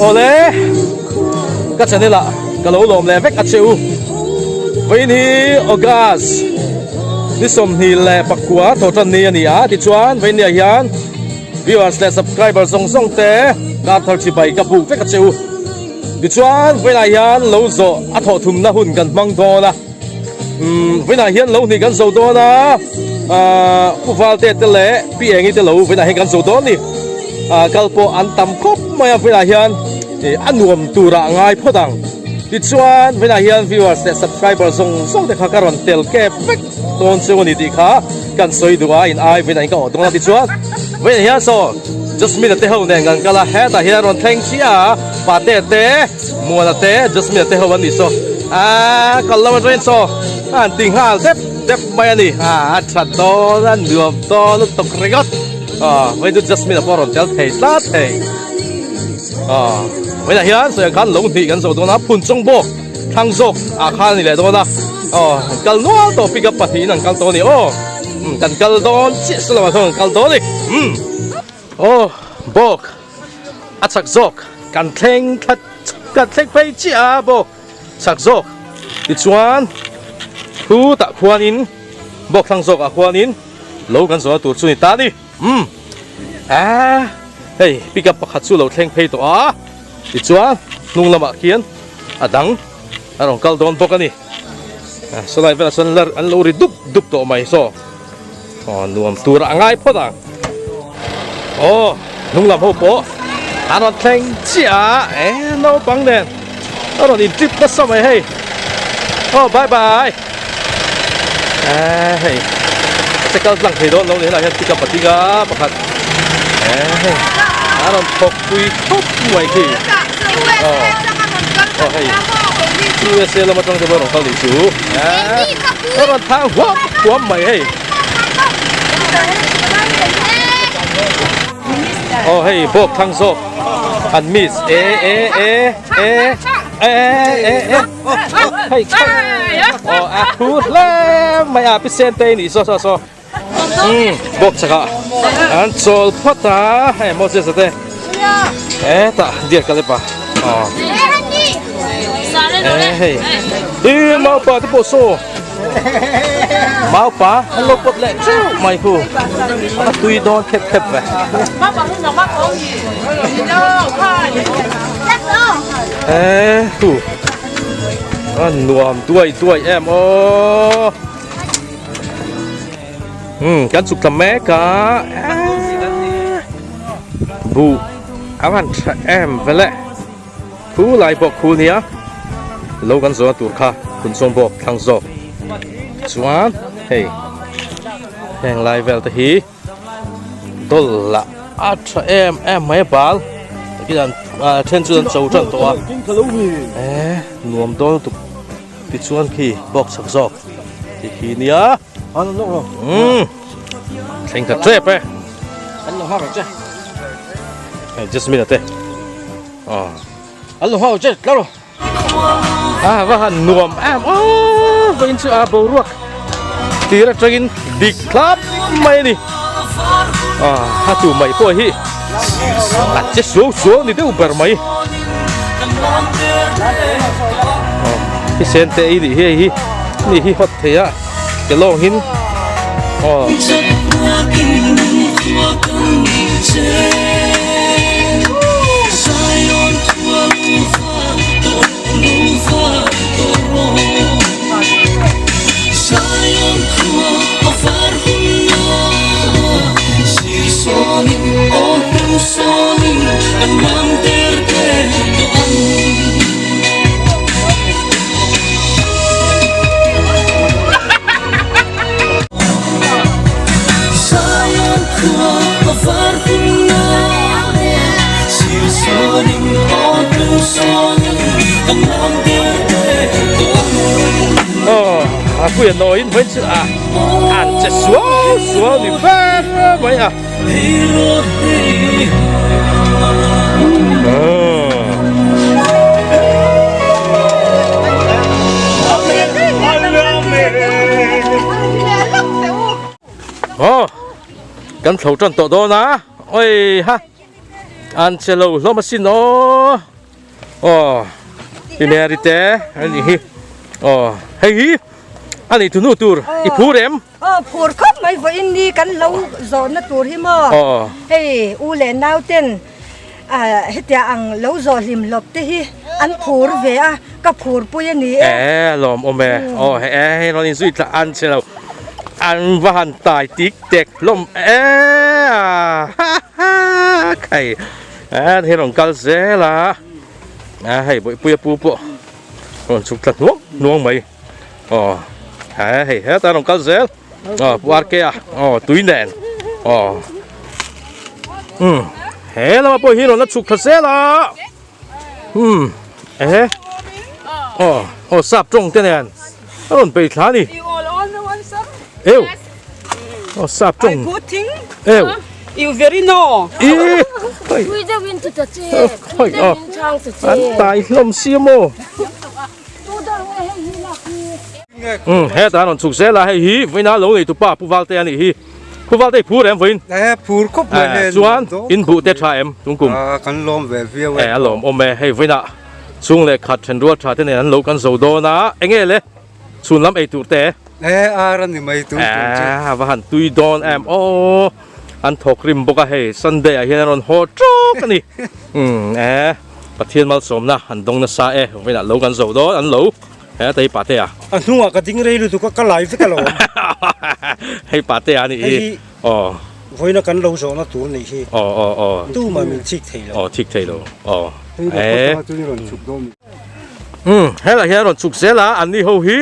Awle, ka channel ah ka lo lawm leh vek a che u. Vawiin hi August ni 29 thawhtan ni a ni a, tichuan vawiin ni ah hian viewers leh subscriber zawng zawng te kar thar chibai ka buk vek a che u. Tichuan vawiin ah hian lo zawh a thawh thumna hun kan hmang dawn a. Umm vawiinah hian lo hnih kan zo dawn a, ahh Pu Valte te leh Pi Engi te lo vawiinah hian kan zo dawn a ni. Ahh kal pawh an tam khawp mai a vawiinah hian ih a nuam turah a ngai phawt ang. Tichuan vawiinah hian viewers leh subscriber zawng zawng te kha ka rawn tel kep vek dawn cheu a ni tih kha kan sawi duh a, in ai vawiinah hian ka awh dawn a. Tichuan vawiinah hian saw Jasmine-a te ho nen kan kal a, hetah hian a rawn thleng chiah a, Pate te. Muana te Jasmine te ho an nih saw aaa kal lo atangin saw a han ti nghal dep dep mai a ni a tha dawn a nuam dawn lutuk ringawt aw vawiin chu Jasmine a pawh a rawn tel thei tlat thei aw vawiinah hian sawi ang khan lo hnih kan zawh dawn a phun chawng bawk thlang zawk ah khan a ni leh dawn a aw an kal nual tawh pickup pahnihin an kal tawh a ni aw kan kal dawn chiah si lo ah sawn an kal dawn a ni umm aw bawk. A chak zawk kan thleng thla kan thleng phei chiah a bawk chak zawk tichuan khutah khuanin bawk thlang zawkah khuanin lo kan zawhna tur chu ni ta a ni umm ah hei pickup pakhat chu lo thleng phei tawh a tichuan hnung lamah khian a dang a rawn kal dawn bawk a ni sawlai velah chuan an lo ri dup dup tawh mai saw. Aw nuam tur a ngai phawt ang. Aw hnung lam ho pawh an rawn thleng chiah a e naupang nen a rawn in trip nasa mai hei. Aw bye bye. E hei che kal tlang thei dawn lo ni helai hian pickup a ding a pakhat e hei a rawn thawk pui khawp mai khi. Aw aw hei USA lam atang te pawh a rawn kal nih chu. A rawn thang huam huam mai hei. Aw hei bawk thlang zawk an miss e e e e e e e hei aw a thu hle mai a pi sen te ni saw saw saw um bawk chakah an chawl phawt a hei Moses a te e tah diak ka lepa aw e hei i maupa te pawh saw Maupa an lo pawt leh teuh mai khu a tui dawn khep khep ve. E hu a nuam duai duai em aw. Um kan chuk thla mek a buh a van tha em vele. Thu lai pawh khu nia lo kan zawhna tur kha hun sawm bawk thlang zawk chuan hei heng lai vel te hi dawl lah a tha em em mai a bal takin an then chu an cho tan tawh a e nuam dawn lutuk tichuan khi bawk chak zawk ti khi nia umm thleng khat tep e hei Jasmine a te. An lo hau che tlar a va han nuam em a vawiin chu a boruak tir atangin dik thlap mai a ni a a tu mai pawh hi a che suau suau ni deuh ber mai hi sen te ei nih hi hei hi ni hi hawt thei a ke lawng hin aw. A puia nawiin vawiin chu a an che suau suau ni ber mai a. Aw kan thlo tan tawh dawn a oi ha. An che lo hlawm asin aw. Aw Pi Mary te an nih hi. Aw hei hi a nih tunu tur i phur em? Aw phur khawp mai vawiin ni kan lo zawhna tur hi maw. Hei u leh nau ten hetia ang lo zawh hlim hlawp te hi an phur ve a ka phur pui a ni e. E lawm awm e. Aw hei hei rawn inzui thla an che lo. An va han tai tik tek hlawm e a ha ha khai e hei rawn kal zel a a hei bawihpuia pu pawh rawn chhuk thla hnuang hnuang mai aw he hei hetah rawn kal zel aw pu R K a aw tui nen aw um he lamah pawh hi rawn la chhuk thla zel a um ehe aw aw sap tawng te nen a rawn bei thla a ni eu aw sap tawng eu i hei aw an tai hlawm si a maw um hetah an rawn chhuk zel a hei hi vawiina lo nei tupa Pu Valte a nih hi Pu Valte i phur em vawiin? E phur khawp mai hei chuan in buh te tha em tungkum? Kan lawm ve viau e. E a lawm awm e hei vawiinah chhung leh khat then rual tha te nen an lo kan zo dawn a enge le chhun lam ei tur te? E ar a ni mai tun tur chu. E a va han tui dawn em aw an thawk rim bawk a hei Sunday ah hian a rawn haw tawk a ni umm e Pathian malsawmna an dawng nasa e vawiinah lo kan zo dawn an lo. He ta hi Patea. A hnungah ka ding rei lutuk a, ka lai vek alawm. Hei Patea a nih hi. Hei hi Aw. Vawiina kan lo zawhna tur nih hi. Aw aw aw. Tumah min chik thei lo. Aw chik thei lo. Aw. He. Umm helai hian a rawn chhuk zel a, anni ho hi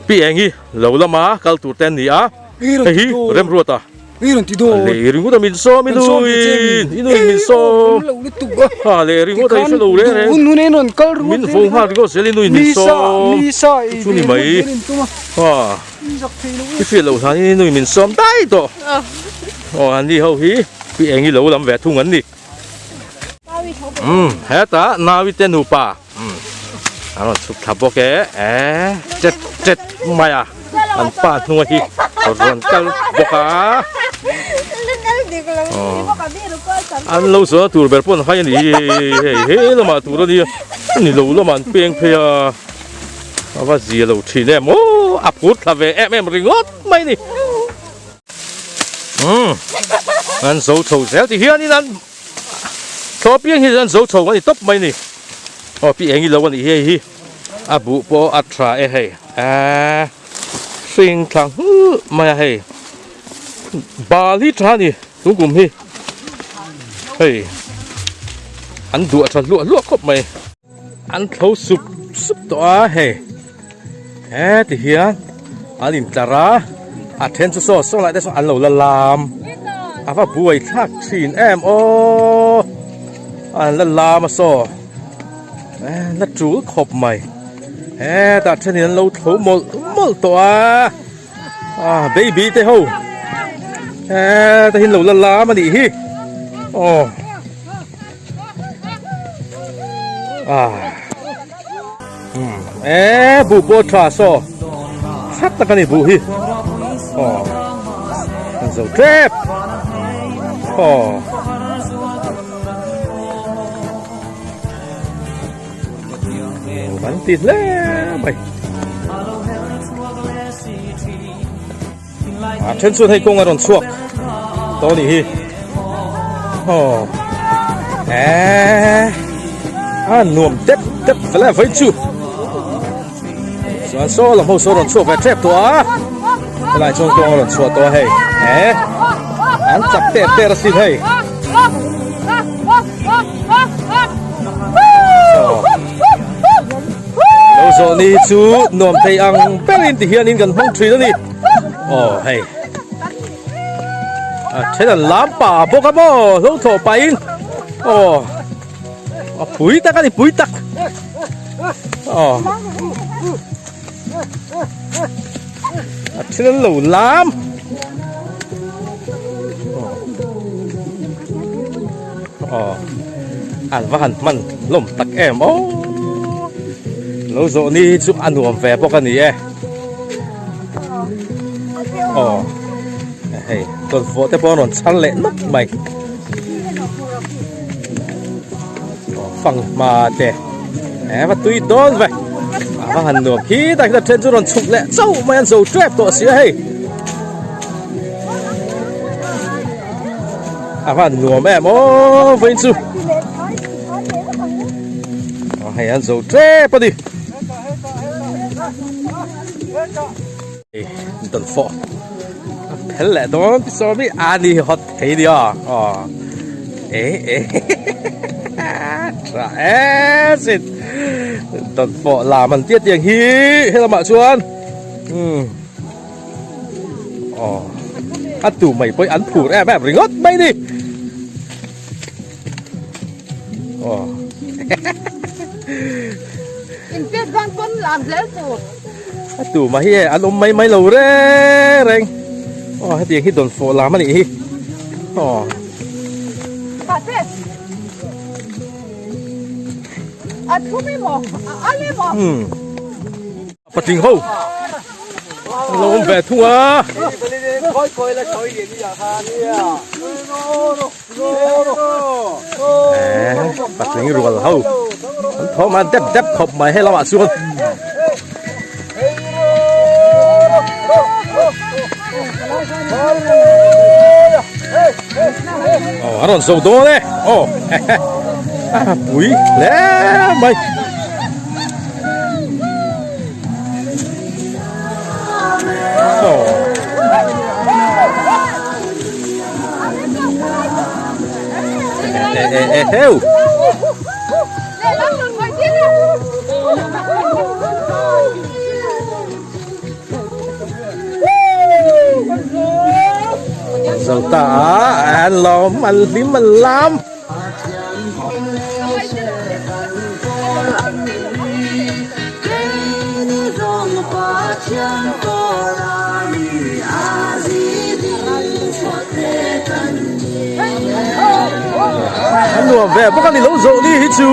Pi Engi lo lama kal tur te an ni a. Hei hi Remruata. Lei ringawt a min sawm i nuin i nuin min sawm ha lei ringawt a i hre lo reng reng min vo nghal ringawt zel i nuin min sawm chu ni mai ha i hriat loh hlan in i nuin min sawm dai tawh aw an ni ho hi pi eng i lo lam ve thung an ni umm hetah naute nupa. A rawn chhuk thla bawk e e tet tet mai a an pa hnunga hi rawn kal bawk a an lo zawhna tur ber pawh an hai a ni hei he lamah tur a nia ni lo lamah an peng phei a a va zia lo thin em aw a phur thla ve em em ringawt mai a ni umm an zo chho zel ti hianin an Thlawh piang hi an zo chho a ni tawp mai ni. Aw pi eng i lo a nih hi hei hi a buh pawh a tha e hei aaa hring thla nghulh mai a hei bal hi tha a ni tun kum hi hei an duah tha hluah hluah khawp mai. An thlo sup sup tawh a hei heti hian an intlar a a then chu saw saw lai te sawn an lo la lam a va buai thlak thin em aw an la lam a saw la tul khawp mai hetah thenin an lo tho mawlh mawlh tawh a ah baby te ho heta hi an lo la lam a nih hi aw. E buh pawh tha saw thlap tak a ni buh hi aw an zo tep aw an ti hle mai A then chuan hei kawng a rawn chhuak tawh a nih hi aw eee a nuam tep tep vel a vawi chu chuan saw lam ho saw rawn chhuak ve tep tawh a helai chuan kawng a rawn chhuah tawh a hei eee an chak tep tep asin hei Lo zawh ni chu nuam thei ang berin ti hianin kan hmang thin a ni. Aw hei. A then an lam pa bawk a maw hlo thawh pahin. Aw. A pui tak a ni pui tak. Aw. A then an lo lam. Aw an va han hman hlawm tak em aw lo zawh ni hi chu a nuam ve bawk a ni e aw hei tawlhpawh te pawh a rawn chhar leh nawk mai. Fanghma te eh va tui dawn ve a va han nuam khi tak hian a then chu rawn chhuk leh chauh mai an zo tep tawh si a hei a va han nuam em aw vawiin chu a hei an zo tep a ni. Dawnfawh a phel leh dawn ti sawm hi a ni hot thei nia aw e e tha esin dawnfawh lam an tia tiang hi helamah chuan um aw a tu mai pawh hi an phur em em ringawt mai ni aw Inpek dawn pawn lam zel tur. A tu mah hi e an awm mai mai lo reng reng. Aw hetiang hi dawn fawh lam a nih hi. Aw. Pate. A thu mi maw? A al e maw? Hmm. Patling ho. An lo awm ve thung a. Eh, patling rual ho. An thawm a dep dep khawp mai he lamah chuan. Oh, a rawn zo dawn e. Oh, a pui hle mai. Oh. Eh, eh, eh, heu. Zo ta a, an lawm, an hlim, an lam. An nuam ve bawk a ni lo zawh ni hi chu.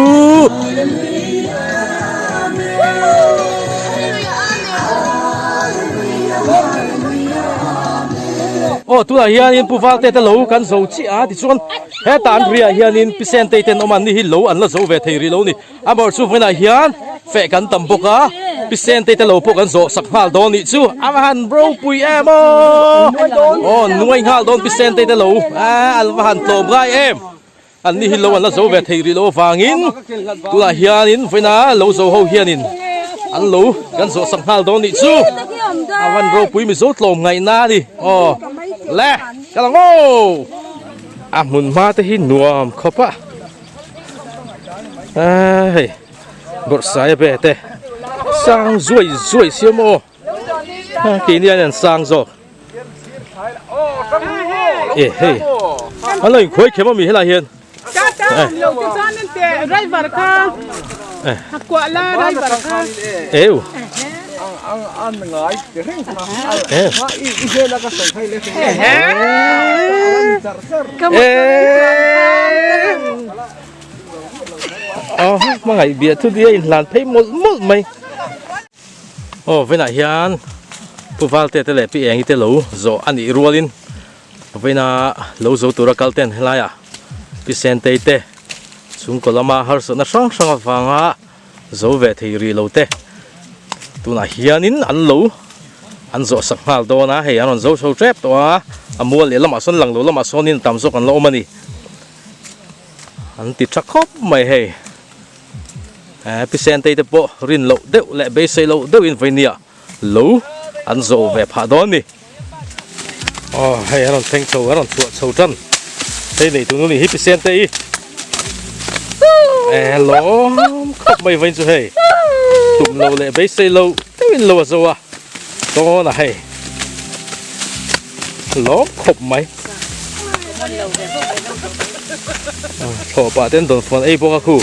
Aw tunah hianin Pu Valte te lo kan zo chiah a tichuan Heta an riah hianin Pi Sentei ten awm an ni hi lo an la zo ve thei rih lo ni. Amawr chu vawiinah hian feh kan tam bawk a, Pi Sentei te lo pawh kan zawh sak nghal dawn nih chu a va han ropui em aw! Aw nuai nghal dawn Pi Sentei te lo a an va han tlawm ngai em! An ni hi lo an la zo ve thei rih lo avangin tunah hianin vawiina lo zo ho hianin an lo kan zawh sak nghal dawn nih chu a van ropui Mizo tlawm ngaihna a ni. Aw le ka lang aw! A hmun hma te hi nuam khawp a aaa hei bawrhsaia be te sang zuai zuai siam aw a keini an sang zawk e hei an lo inkhuai khem ami helai hian eu Aw hmangaih biah thu dia inhlan phei mawlh mawlh mai. Aw vawiinah hian Pu Valte te leh Pi Engi te lo zawh a nih rualin vawiina lo zo tura kal ten helaiah Pi Sentei te chhungkaw lama harsatna hrang hrang avanga Zo ve thei rih lo te. Tunah hianin an lo an zawh sak nghal dawn a, hei an rawn zo chho tep tawh a, a mual leh lamah sawn lang lo lamah sawnin tam zawk an la awm a ni. An ti tha khawp mai hei. Eh Pi Sentei te pawh rin loh deuh leh beisei loh deuhin vawinia lo an zawh ve phah dawn a ni. Aw hei an rawn thleng chho an rawn chhuah chho tan hei nei tu nu nih hi Pi Sentei eh lawm khawp mai vawiin chu hei tum lo leh beisei lo deuhin lo a zo a dawn a hei lawm khawp mai thlawh pah ten dawnfawn ei bawk a khu.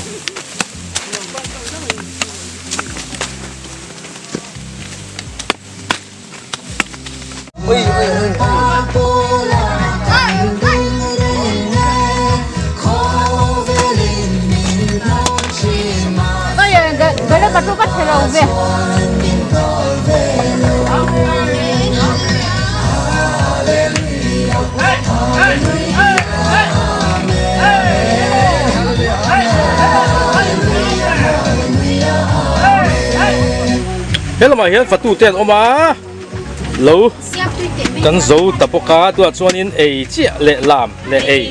He lamah hian fatu te an awm a, lo kan zo ta bawk a, tunah chuanin ei chiah leh lam leh ei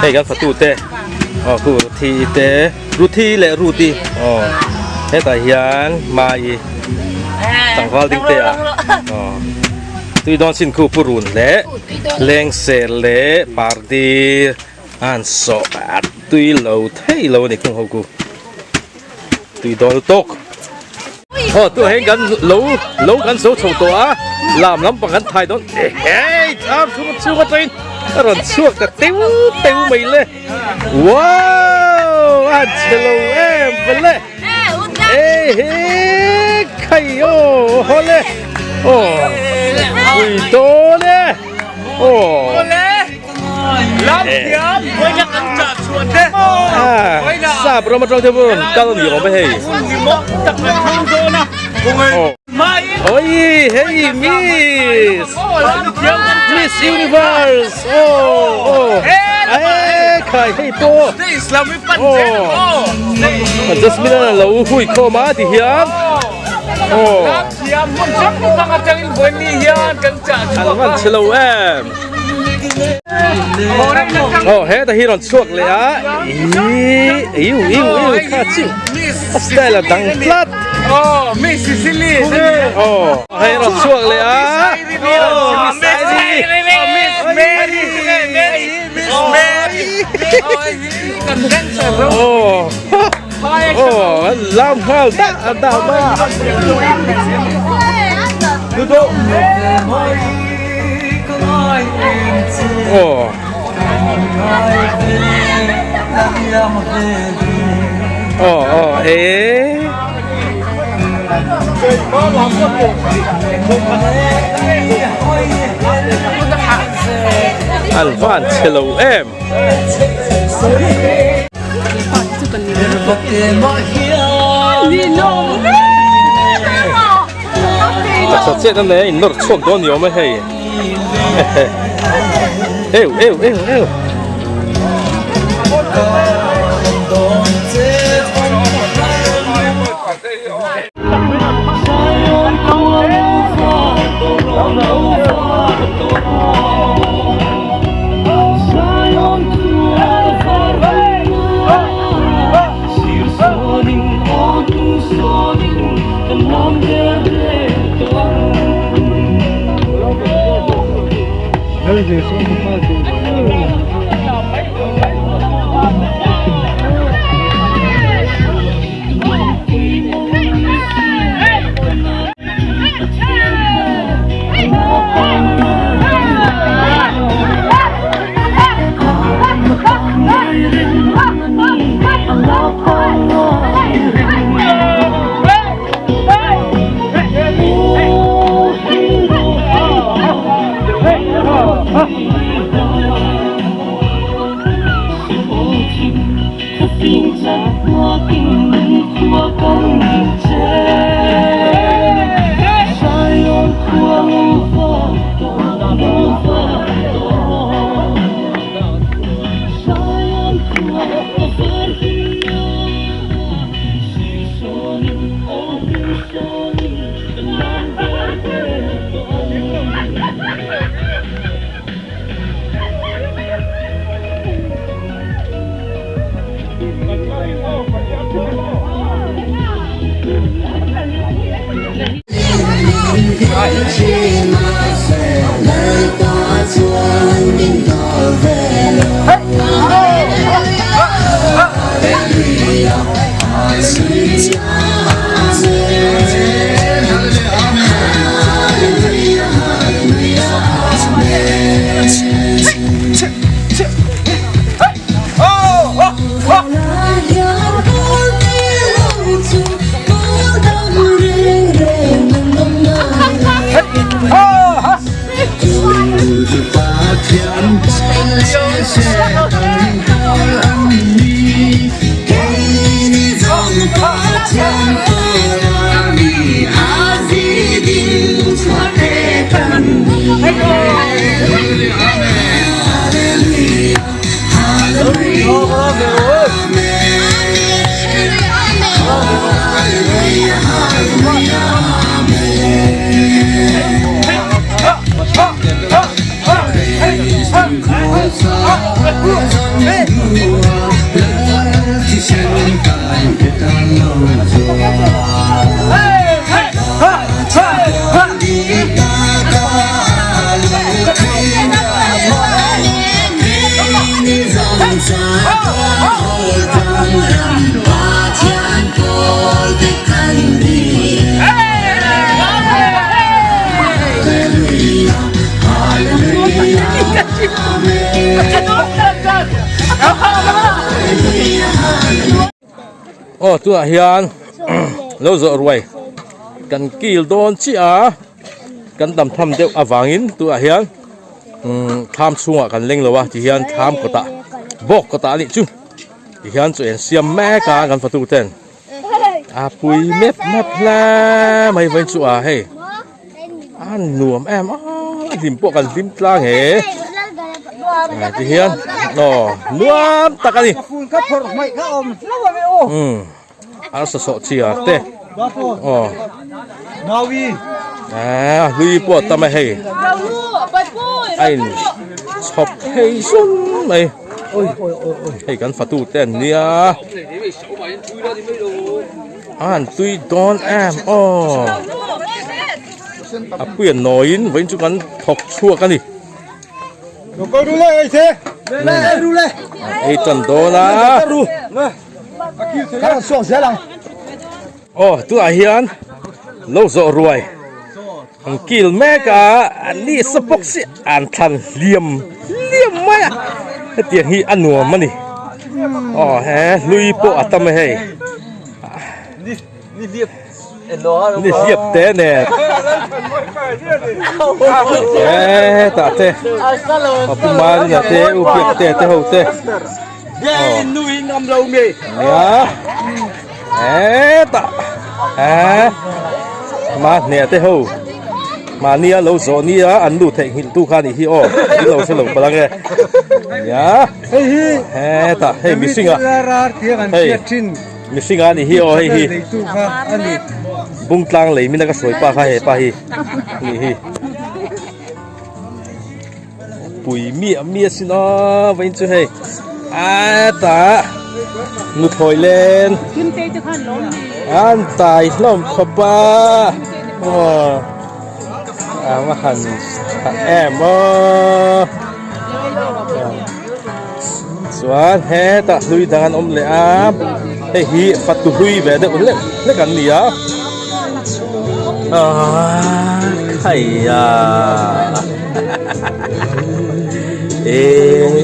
hei kan fatu te aw khu Ruthi te Ruthi leh Ruti aw hetah hian Mai tlangval ding te ah aw tui dawn chin khu purun leh lengser leh pardi a han sawh a tui lo thei lo a ni khung ho khu tui dawn lutuk. Aw tu heng kan lo lo kan zo chho tawh a lam lampang kan thai dawn ehei thlam chhung chhung atangin a rawn chhuak ta teu teu mai le wow a han che lo em vele ehe khai aw haw le aw pui dawn e aw Sap ram atang te pawh rawn kal a ni awm e hei. Oi hei Miss Miss Universe oh oh eh khai hei pawh oh Jasmine a lo hui khawm a ti hian oh an van chhe lo em. Aw heta hi rawn chhuak leh a ihh iu iu iu kha chu a style a dang tlat aw hei rawn chhuak leh a aw aw an lam nghal dah dah mai a. Aw. Aw aw e. An van chhe lo em. Taksa chet a nei a innawr chhuak dawn ni awm e hei eu eu eu eu. Aw tunah hian lo zawh ruai kan kil dawn chiah a kan dam tham deuh avangin tunah hian umm thlam chhungah kan leng lo a tihian thlam kawtah bawk kawtah a nih chu tihian chaw en siam mek a kan fatu ten a pui mep mep hle mai vawiin chu a hei a nuam em a a hlim pawh kan hlim tlang he ti hian aw nuam tak a ni umm arsa sawh chhiar te aw a hlui pawh a tam a hei a in chhawp thei zun mai hei kan fatu te an nia a han tui dawn em aw a pui a nawiin vawiin chu kan thawk chhuak a ni ei tan dawn a. Aw tunah hian lo zawh ruai an kil mek a an ni sa bawk si an thlan hliam hliam mai a hetiang hi a nuam a ni aw he hlui pawh a tam a hei ni hliap te nen hetah te a pu Marina te u Biak te te ho te. Nia hetah eh ma hne te ho mahnia lo zawh nia an nu theihnghilh tu kha nih hi aw in lo hre lo palh ang e nia hetah hei mihring ah hei mihring ah nih hi aw hei hi bungtlang lei min a ka sawi pa kha hepa hi nih hi. Pui miah miah sin aw vawiin chu hei a tah nuthlawi len an tai hlawm khawp a aw a va han tha em aw chuan hetah hlui dang an awm leh a hei hi fatu hlui ve deuh hlek hlek an ni a aaa khaia. Eee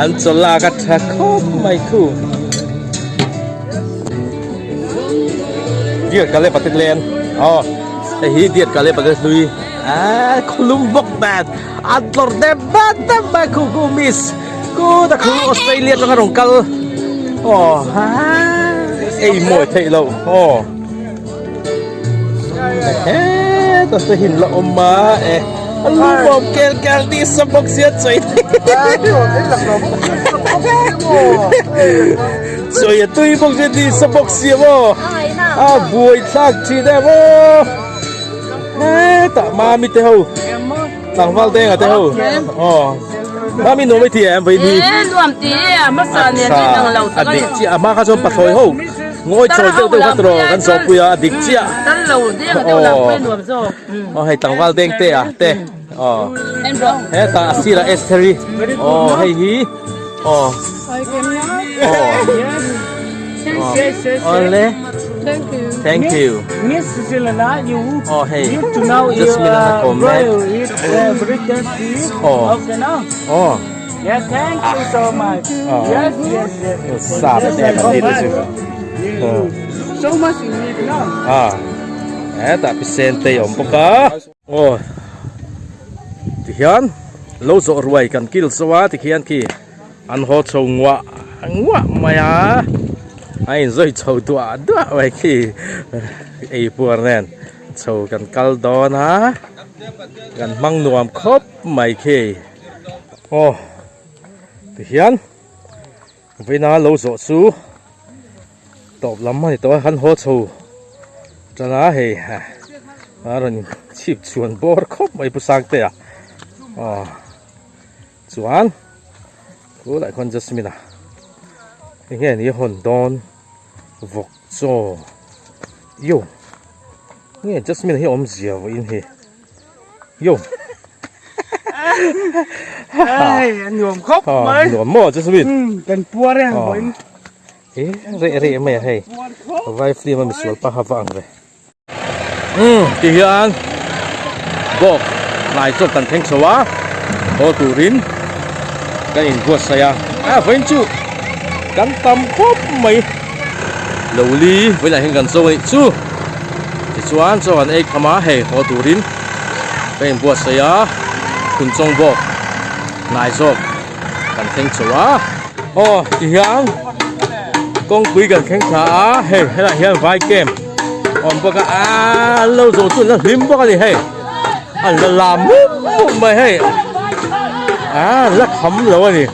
an chaw lak a tha khawp mai khu Dear Caleb a len aw hei hi Dear Caleb a hlui aaa khulum bawk dan a tlawrh deuh bat deuh mai khu khu miss ku ta khu Australia atanga rawn kal aw haa ei mawi theih loh aw. Heta te hin la awm a e a lu bawm kel kel ni sa bawk sia chawi chawi a tui bawk sia ni sa bawk sia maw a buai thlak thin em aw hetah mami te ho tlangval denga te ho aw mami nuam i ti em vawiin hi a dik chiah a hma kha chuan pathlawi ho. Ngawi chawi deuh deuh kha tawh kan zawhpui a, a dik chiah. Aw aw hei tlangval deng te a te aw hetah a sirah Estheri aw hei hi aw aw awle thank you aw hei Jasmine a kawm mek aw aw Yes, thank you so much. Yes, yes, yes. Sap em an ni te chu. So much you need now. Ah. Hetah pisen te awm bawk a. Aw. Tihian lo zawh ruai kan kil zo a tikhian khi an haw chho nguah nguah mai a. A inzawih chho duah duah mai khi ei puar nen chho kan kal dawn a. Kan hmang nuam khawp mai khi. Aw tihian vawiina lo zawh chu tawp lam a ni tawh a kan haw chho tan a hei a rawn chhip chhuan bawr khawp mai pu Sangtea aw chuan. Khulai khuan Jasmine a enge ni a hawn dawn vawk chaw yo nge Jasmine hi awmzia vawiin hi yo Ai a nuam khawp mai nuam maw Jasmine kan puar e vawiin e reh reh mai a hei vai film a misual pa ha va ang ve. Umm ti hian bawk hnai chuan kan thleng chho a haw turin kan inbuatsaih a a vawiin chu kan tam khawp mai lo li vawiinah hian kan zo a nih chu tichuan chaw kan ei kham a hei haw turin kan inbuatsaih a phunchawng bawk hnai zawk kan thleng chho a aw ti hian kawngpui kan thleng thla a hei helaiah hian vai camp awm bawk a aaa an lo zawh chu an la hlim bawk a ni hei an la lam mup mup mai hei aaa an la kham lo a ni.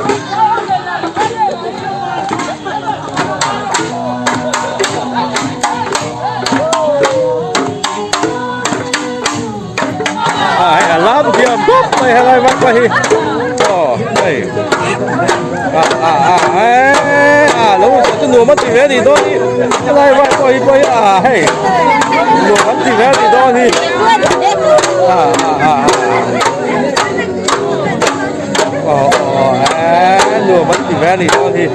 A hei a lam thiam khawp mai helai vak pawh hi aw hei a a a eee a lo zawh chu nuam a ti ve a nih dawn hi helai vak pawh hi pawh hi a hei nuam an ti ve a nih dawn hi a a a aw aw eee nuam an ti ve a nih dawn hi.